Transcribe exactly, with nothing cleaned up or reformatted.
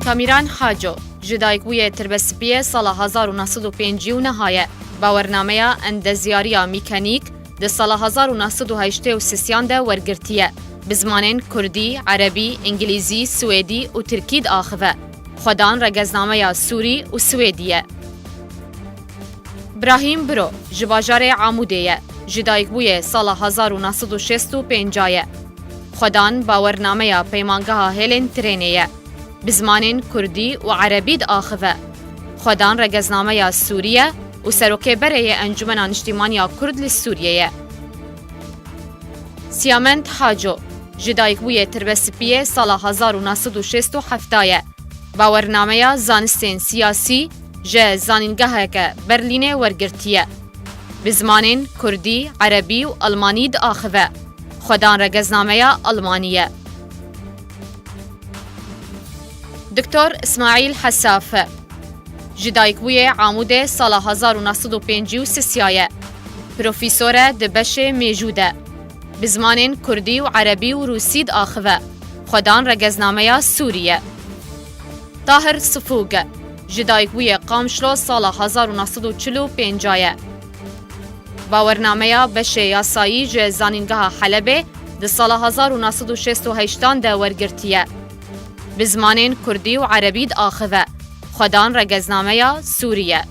Kamîran Haco, ji dayikbûyê Tirbespiyê sala hezar û neh sed û pêncî û neh ye. Bawernameya endezyariya mîkanîk di sala hezar û neh sed û heştê û sisiyan de wergirtiye. Bi zimanên kurdî, erebî, îngilîzî, swêdî û tirkî diaxive. Xwedan regeznameya sûrî û swêdî ye. Brahîm Biro ji bajarê Amûdê ye. Ji dayikbûyê sala hezar û neh sed û şêst û pênc ye. Xwedan bawernameya peymangeha hêlên trênê ye. Bi zimanên kurdî û erebî diaxive. Xwedan regeznameya sûrî ye û serokê berê yê Encûmena Niştîmaniya Kurd li Sûriyê ye. Siyamend Haco, ji dayikbûyê Tirbespiyê sala hezar û neh sed û şêst û heft ye. Bawernameya zanistên siyasî ji zanîngeheke Berlînê wergirtiye. Bi zimanên kurdî, erebî û almanî diaxive. Xwedan regeznameya almanî ye. Doktor Îsmaîl Hesaf, ji dayikbûyê Amûdê sala hezar û neh sed û pêncî û sisiya ye. Profesor e di beşê mêjû de. Bi zimanên kurdî û erebî û rûsî diaxive. Xwedan regeznameya sûrî ye. Tahir Sifûg, ji dayikbûyê Qamişlo sala hezar û neh sed û çil û pênc ye. Bawernameya beşê yasayî ji Zanîngeha Helebê di sala hezar û neh sed û şêst û heştan de wergirtiye. Bi zimanên kurdî û erebî diaxive. Xwedan regeznameya sûrî ye.